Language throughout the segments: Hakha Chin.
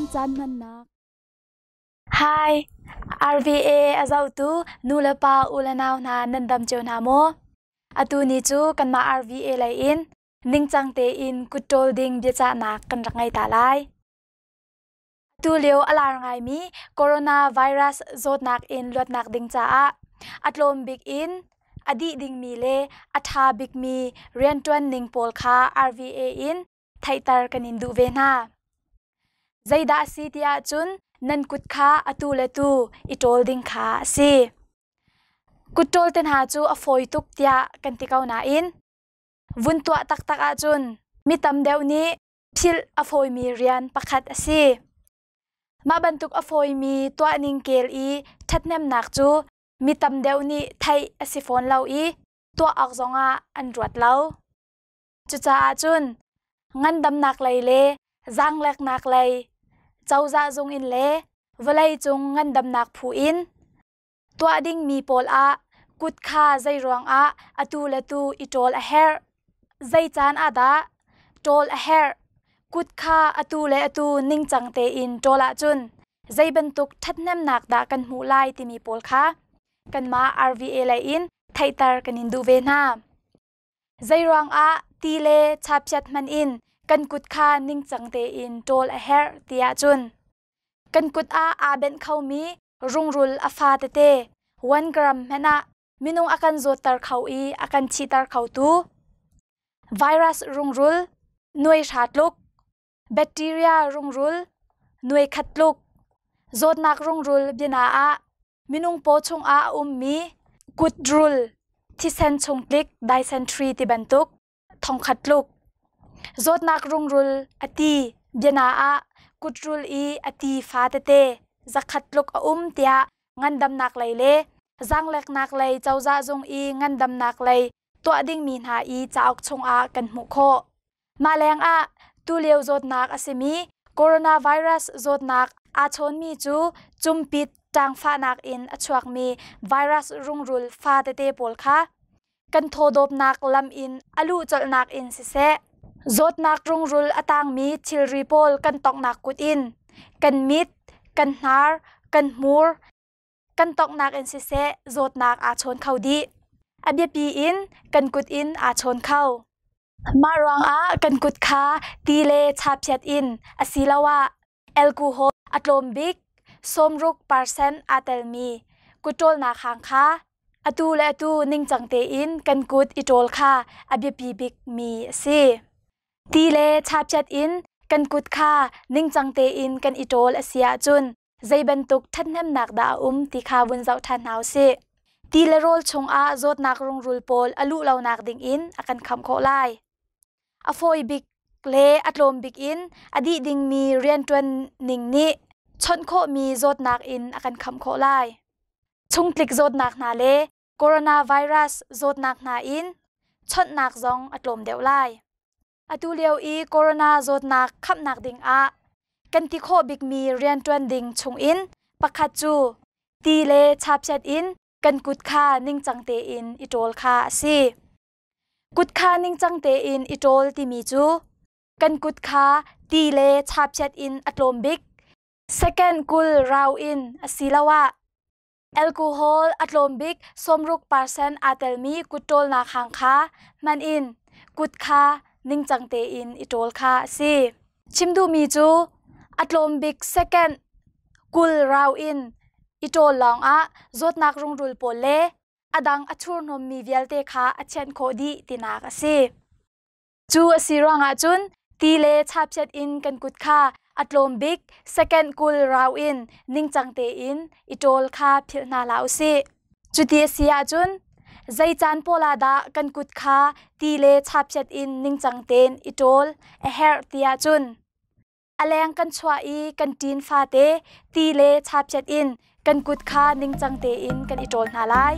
Nan caan hmannak. Hi, RVA a zohtu nulepa ulenau hna nan dam cio hna maw? Atu ni cu kanmah RVA lei in ningcang tein kutṭawl ding biacahnak kan rak ngei ta lai. Atu lio a lar ngaimi coronavirus zawtnak in luatnak ding caah a tlawm bik in a dih dingmi le a ṭha bikmi rianṭuan ning pawl kha RVA in theihter kan in duh ve hna. Zeidah a si ti ahcun nan kut kha atu le tu i ṭawl ding kha a si. Kut ṭawl te hna cu a fawi tuk tiah kan ti ko nain vun tuah taktak ahcun mi tam deuh nih philh a fawimi rian pakhat a si. Mah bantuk a fawimi tuahning kel i ṭhathnemnak cu mi tam deuh nih theih a si fawn lo i tuah awk zongah an ruat lo. Cucaah cun ngandamnak lei le zaangleknak lei cozah zung in le vawleicung ngandamnak phu in tuah dingmi pawl ah kut kha zei ruangah atu le tu i ṭawl a herh? Zei caan ah dah ṭawl a herh? Kut kha atu le atu ningcang tein ṭawl ahcun zei bantuk ṭhathnemnak dah kan hmuh lai timi pawl kha kanmah RVA lei in theihter kan in duh ve hna. Zeiruangah ti le chapchiat hmanh in kan kut kha ningcang tein ṭawl a herh ti ahcun kan kut ah aa benh khomi rungrul a fa tete 1 gram hmanh ah minung a kan zawtter kho i a kan thihter khotu virus rungrul nuai hra tluk, bacteria rungrul nuai khat tluk, zawtnak rungrul biana ah minung paw chungah a ummi kutrul, thisen chungtlik dysentery ti bantuk thongkhat tluk. Zawtnak rungrul a ti biana ah kutrul i a ti fa tete zakhat tluk a um tiah ngandamnak lei le zaangleknak lei cozah zung i ngandamnak lei tuah dingmi hna i cauk chungah kan hmuh khawh. Mah lengah tulio zawtnak a simi coronavirus zawtnak aa chawnmi cu cumpit ṭangfahnak in a chuakmi virus rungrul fa tete pawl kha kan thawdawpnak lam in a luh colhnak in siseh, zawtnak rungrul a tangmi thilri pawl kan tonghnak kut in kan mit, kan hnar, kan hmur, kan tonghnak in siseh zawtnak aa chawn kho dih. A biapi in kan kut in aa chawn kho. Mah ruangah kan kut kha ti le chaphiat in asiloah alcohol a tlawm bik 60% aa telmi kutṭawlnak hang kha atu le atu ningcang tein kan kut i ṭawl kha a biapi bikmi a si. Ti le chapchat in kan kut kha ningcang tein kan i ṭawl a si ahcun zei bantuk ṭhathnemnak dah a um ti kha vun zoh ṭhan hna u sih. Ti le rawl chungah zawtnak rungrul pawl a luh lonak dingin a kan khamh khawh lai. A fawi bik le a tlawm bik in a dih dingmi rianṭuan ning nih chawnh khawhmi zawtnak in a kan khamh khawh lai. Chungtlik zawtnak hna le coronavirus zawtnak hna in chawnhnak zong a tlawm deuh lai. Atu lio i corona zawtnak khamhnak ding ah kan ti khawh bikmi rianṭuan ding chungin pakhat cu ti le chapchat in kan kut kha ningcang tein i ṭawl kha a si. Kut kha ningcang tein i ṭawl timi cu kan kut kha ti le chapchat in a tlawm bik second 20 rau in asiloah alcohol a tlawm bik 60% aa telmi kut ṭawlnak hang kha hman in kut kha ningcang tein i ṭawl kha a si. Chim duhmi cu a tlawm bik second 20 rau in i ṭawl lawngah zawtnak rungrul pawl le a dang a thurhnawmmi vialte kha a thianh khawh dih tinak a si. Cu a si ruangah cun ti le chapchat in kan kut kha a tlawm bik second 20 rau in ningcang tein i ṭawl kha philh hna hlah usih. Cuti a si ahcun zei caan pawl ah dah kan kut kha ti le chapchat in ningcang tein i ṭawl a herh ti ahcun a leng kan chuah i kan ṭin fate ti le chapchat in kan kut kha ningcang tein kan i ṭawl hna lai.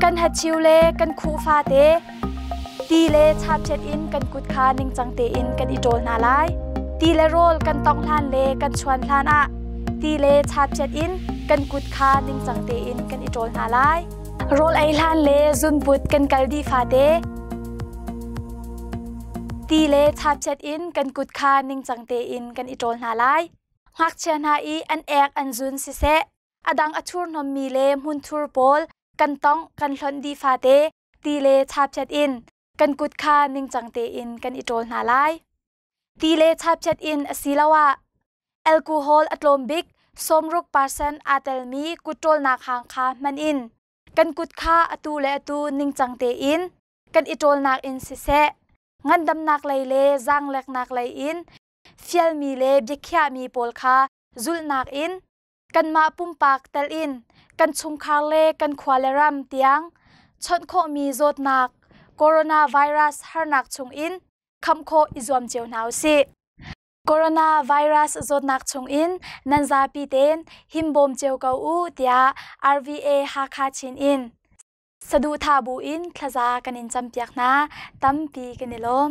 Kan hachiu le kan khuh fate ti le chapchat in kan kut kha ningcang tein kan i ṭawl hna lai. Ti le rawl kan tongh hlan le kan chuan hlan ah ti le chapchat in kan kut kha ningcang tein kan i ṭawl hna lai. Rawl ei hlan le zunput kan kal dih fate. Ti le chapchet in kan kut kha ningcang tein kan i ṭawl hna lai. Ngakchia hna i an ek an zun siseh, a dang a thurhnawmmi le hmunthur pawl kan tongh kan hlonh dih fate ti le chapchet in kan kut kha ningcang tein kan i ṭawl hna lai. Ti le chapchet in asiloah alcohol a tlawm bik 60% aa telmi kut ṭawlnak hang kha hman in kan kut kha atu le atu ningcang tein kan i ṭawlnak in siseh, ngandamnak lei le zaangleknak lei in fialmi le biakhiahmi pawl kha zulhnak in kanmah pumpak tel in kan chungkhar le kan khua le ram tiang chawnh khawhmi zawtnak coronavirus harnak chungin khamh khawh i zuam cio hna usih. Coronavirus zawtnak chungin nan zapi tein himbawm cio ko u tiah RVA Hakha Chin in saduhthah buin thlaza kan in campiak hna. Tampi kan i lawm.